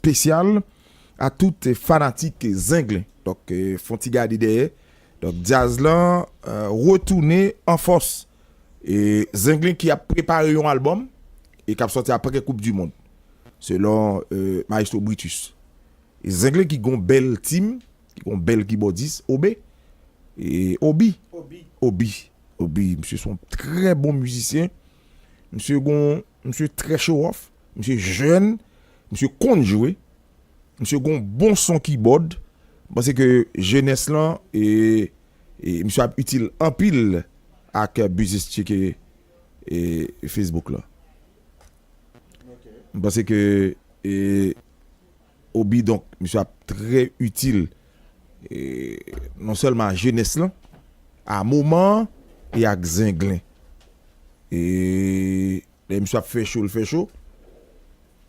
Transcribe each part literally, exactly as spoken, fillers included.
espesyal a tout fanatik Zenglen. Donk, eh, fè yon ti gade dèyè. Donk, djaz lan, eh, retounen an fòs. E Zenglen ki ap prepare yon albòm e k ap sòti apre Koup di Mond, selon, eh, Maestro Brutus. E Zenglen ki gon bèl tim, ki gon bèl kibòdis, Obe. E Obi. Obi. Obi. Obi. Misye se yon trè bon mizisyen. Misye gon, misye trè show off. Misye jèn. Misye konn jwe. Misye gon bon son kibòd. M panse ke jenès lan, e, e misye ap itil anpil ak Business Check e, e Facebook lan. M panse ke, e, Obi, donk, misye ap trè itil, e, non sèlman a jenès lan, a moman an, e ak Zenglen. E lè misye ap fè cho, l fè cho.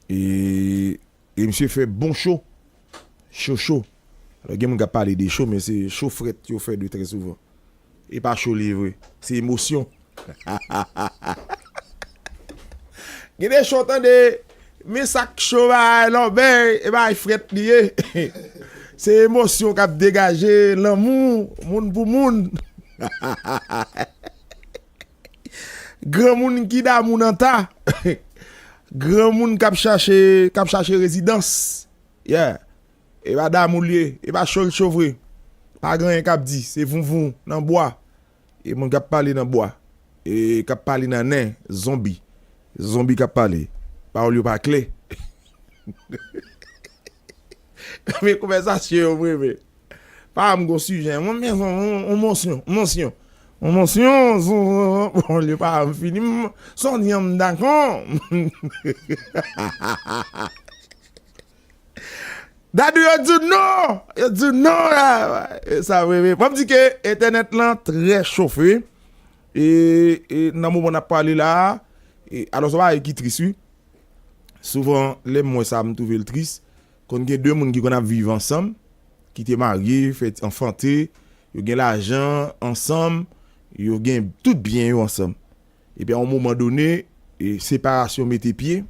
E, e misye fè bon cho. Cho, cho. Alò, gen moun k ap pale de cho, men se cho frèt yo fè de trè souvan. E pa cho li ye vre. Se emosyon. Gen de cho, tande, men sa k cho, bay lòbèy, e bay frèt li ye. Se emosyon k ap degaje, lanmou, moun pou moun. Granmoun ki damou nan ta. Granmoun k ap chache, k ap chache rezidans. Yeah. E pa damou l ye, e pa cho l cho vre. Pa gen anyen k ap di, se vounvoun nan bwa. E moun k ap pale nan bwa. E k ap pale nan nen, zonbi. Zonbi k ap pale. Pawòl yo pa klè. Men konvèsasyon yo m renmen. Pa m gon sijè. Mwen men yon, yon, yon mosyon, mosyon. Yon mosyon, zon, zon, zon. Bon, li pa m fini. M, Sonya m dakò. Dadou yo di non! Yo di non la! E sa vre, vre. Bon, m di ke entènèt lan trè chofe. E, e nan moman n ap pale la, e, alò, se yon bagay ki tris, wi. Souvan, lè m wè sa, m twouve l tris. Konn gen de moun ki konn ap viv ansanm, ki te marye, fè enfante, yo gen lajan ansanm, yo gen tout byen yo ansanm. Epi a yon moman done, e, separasyon mete pye.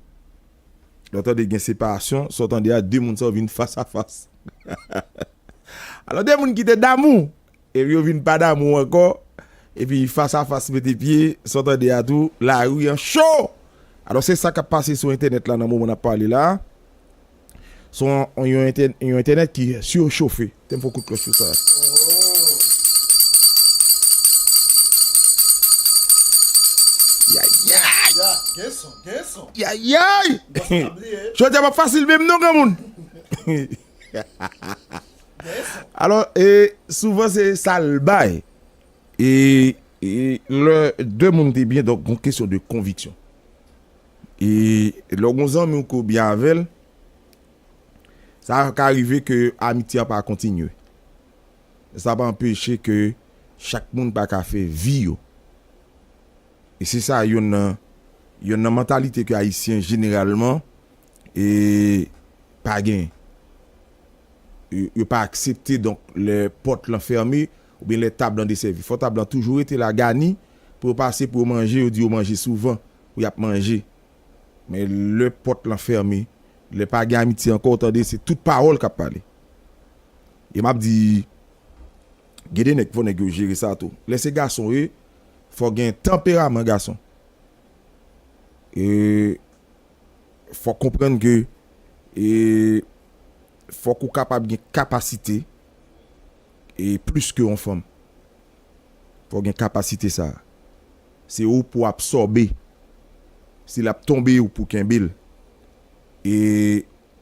Lè w tande gen separasyon, sa w tande a, de moun sa yo vin fas a fas. Alò, de moun ki te damou, epi yo vin pa damou ankò, epi fas a fas mete pye, sa w tande a tou, lari an cho! Alò, se sa k ap pase sou entènèt la nan moman n ap pale la. Se yon, yon entè-, yon entènèt ki sichofe. Te m fè yon kout klòch sou sa. Yayay! Ya, gen son, gen son. Yayay! Bon, sa pa bliye. Jodi a pa fasil menm non, granmoun. Alò, e, souvan se sa l bay. E, e lè de moun te byen, donk, gon kesyon de konviksyon. E lè w gon zanmi w ke w byen avè l, sa ka rive ke amitye a pa kontinye. Sa pa anpeche ke chak moun pa ka fè vi yo. E se sa yonn nan, yonn nan mantalite ke Ayisyen jeneralman, e, pa gen. Yo, yo pa aksepte, donk, lè pòt lan fèmen, oubyen lè tab lan desèvi. Fò tab lan toujou rete la, gani, pou yo pase, pou yo manje, yo di yo manje souvan, pou y ap manje. Men lè pòt lan fèmen, lè pa gen amitye ankò, w tande, se tout pawòl k ap pale. E m ap di, gen de nèg, fò nèg yo jere sa tou. Lè se gason w ye, fò gen tanperaman gason. E fò konprann ke, e, fòk ou kapab gen kapasite, e, plis ke yon fanm. Fò gen kapasite sa. Se ou pou absòbe. Si l ap tonbe, ou pou kenbe l. E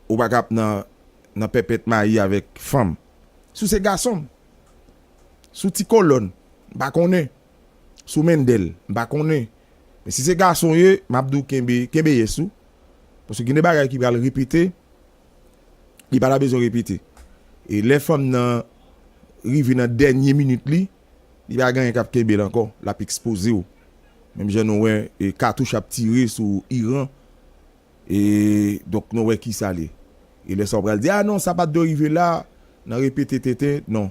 ou pa ka ap nan, nan pèpèt mayi avèk fanm. Si w se gason, si w ti kolòn, m pa konnen. Si w Mendel, m pa konnen. Men si se gason w ye, m ap di w kenbe, kenbe yès ou. Paske gen de bagay ki pral repete, li pa ta bezwen repete. E lè fanm nan rive nan dènye minit li, li pa gen anyen k ap kenbe l ankò, l ap ekspoze w. Menm jan nou wè, e, katouch ap tire sou Iran, e, donk, nou wè kisa l ye. E lè sa w pral di, "A non, sa pa t dwe rive la," nan repete tenten, non.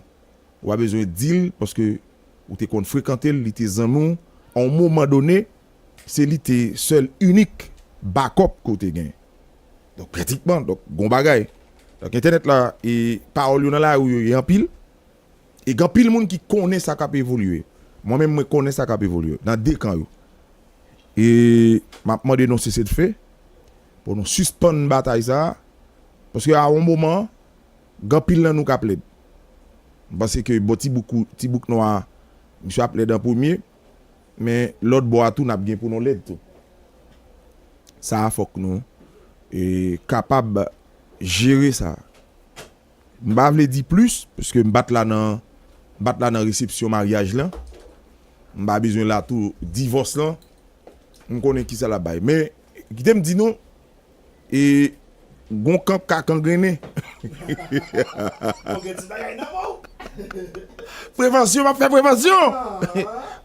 Ou pa bezwen di l, paske ou te konn frekante l, li te zanmi w. A yon moman done, se li te sèl inik bakòp ke w te gen. Donk, pratikman, donk, gon bagay. Donk, entènèt la, e pawòl yo nan lari yo, e anpil. E gen anpil moun ki konnen sa k ap evolye. Mwen menm, mwen konnen sa k ap evolye nan de kan yo. E m ap mande nou seselfe pou nou sispann batay sa a. Paske a yon moman, gen anpil nan nou k ap lèd. M panse ke bò ti bouk, ti bouk nwa, misye ap lèd an premye. Men lòt bò a tou, n ap gen pou nou lèd tou. Sa a, fòk nou e, kapab jere sa. M pa vle di plis, paske m pa t la nan, m pa t la nan resepsyon maryaj lan. M pa bezwen la tou divòs lan. M konnen kisa l ap bay. Men, kite m di nou, e, gon kan k ka kangrennen. Bon, gen ti bagay nan men w. Prevansyon, m ap fè prevansyon!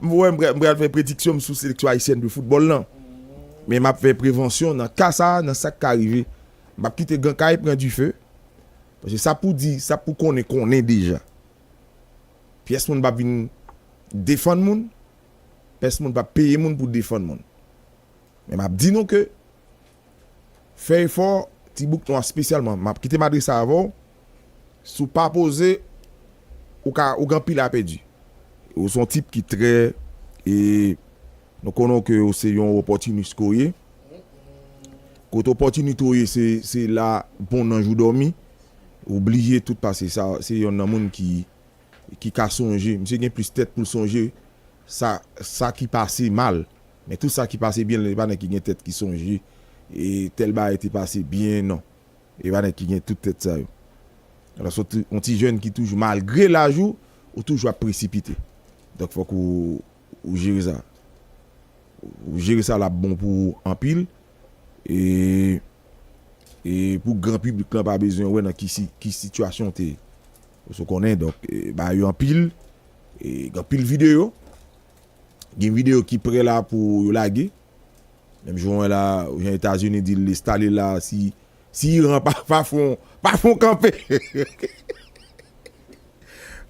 M wè, m pral, m pral fè prediksyon m sou seleksyon ayisyèn de foutbòl lan. Men m ap fè prevansyon nan ka sa a, nan sa k ka rive. M ap kite gran kay pran dife. Paske sa pou di, sa pou konnen, konnen deja. Pyès moun p ap vin defann moun. Pyès moun p ap peye moun pou defann moun. Men m ap di nou ke fè efò, ti bouk nwa espesyalman. M ap kite m adrese avè w. Si w pa poze, ou ka, ou gen anpil a pèdi. Ou se yon tip ki trè, e nou konnen w ke w se yon opòtinis ke w ye. Kote opòtinite w ye, se, se la bon nan jou dòmi. Ou bliye tout pase. Sa, se yonn nan moun ki, ki ka sonje. Misye gen plis tèt pou l sonje sa, sa ki pase mal. Men tout sa ki pase byen, li pa nèg ki gen tèt ki sonje, e tèl bagay te pase byen, non. E pa nèg ki gen tout tèt sa yo. Alò, se yon ti, yon ti jèn ki toujou, malgre laj ou, ou toujou ap presipite. Donk, fòk ou, ou jere sa. Ou jere sa, l ap bon pou ou anpil. E, e pou gran piblik lan pa bezwen wè nan ki si, ki sitiyasyon w te ye. Ou konnen, donk, e, bagay yo anpil. E, gen anpil videyo. Gen videyo ki prè la pou yo lage. Menm jan w wè la, jan Etazini di l enstale la, si, si Iran pa, pa fon, pa fon kanpe.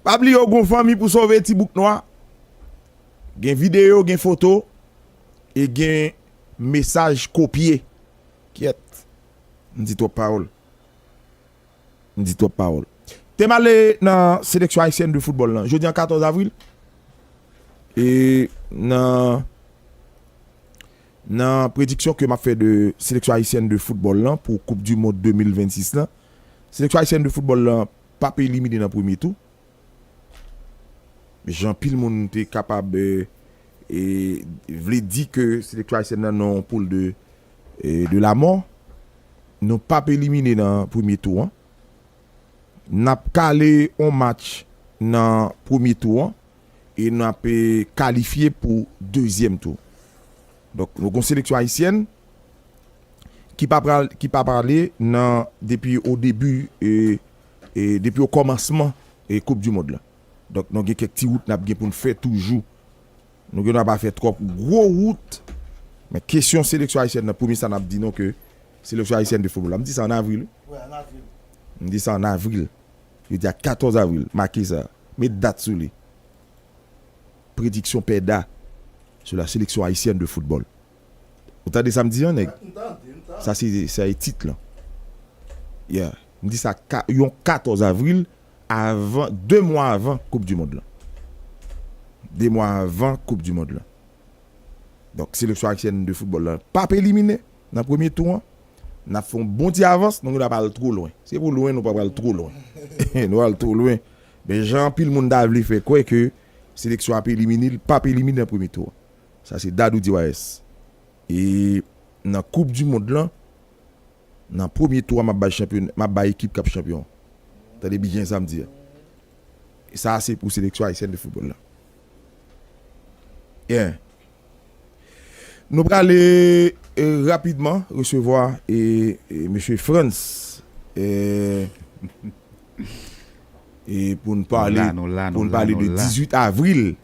Pa bliye w gon fanmi pou sove ti bouk nwa. Gen videyo, gen foto, e gen mesaj kopye. Kyèt. M di twòp pawòl. M di twòp pawòl. Te m ale nan seleksyon ayisyèn de foutbòl lan. Jodi an katòz avril. E nan, nan prediksyon ke m ap fè de seleksyon ayisyèn de foutbòl lan pou Koup di Mond de mil vennsis lan, seleksyon ayisyèn de foutbòl lan p ap elimine nan premye tou. Jan anpil moun te kapab, e, e, vle di ke seleksyon ayisyèn nan nan yon poul de, e, de lamò. Nou p ap elimine nan premye tou an. N ap kale yon match nan premye tou an e n ap, e, kalifye pou dezyèm tou. Donk, nou gon seleksyon ayisyèn ki pa pral, ki pa prale nan, depi o debi, e, e, depi o kòmansman, e, Koup di Mond lan. Donk, nou gen kèk ti wout n ap gen pou n fè toujou. Nou gen dwa pa fè twòp gwo wout. Men kesyon seleksyon ayisyèn nan, premye sa n ap di nou ke seleksyon ayisyèn de foutbòl la. M di sa an avril, wi. Wi, an avril. M di sa an avril. Yo di a katòz avril. Make sa. Met dat sou li. Prédiction Pèda sur la sélection haïtienne de football. Ou tande sa m di an, nèg? M tande, m tande. Sa se, sa se tit lan. Yeah. M di sa ka, yon katòz avril, avan, de mwa avan Koup di Mond lan. De mwa avan Koup di Mond lan. Donk, seleksyon ayisyèn de foutbòl la p ap elimine nan premye tou an. N ap fè yon bon ti avans, nou, nou pa pral twò lwen. Se pou lwen, nou pa pral twò lwen. Nou pral twò lwen. Men jan anpil moun ta vle fè kwè ke seleksyon ap elimine, l p ap elimine nan premye tou an. Sa se Dadou D Y S. E nan Koup di Mond lan, nan premye tou a, m ap bay chanpyon, m ap bay ekip k ap chanpyon. Tande byen sa m di a. E sa se pou seleksyon ayisyèn de foutbòl la. Yeah. Nou prale, e, rapidman resevwa, e, e, mesye Frantz, e, e pou n pale, nou la, nou la, pou n pale de dizuit avril.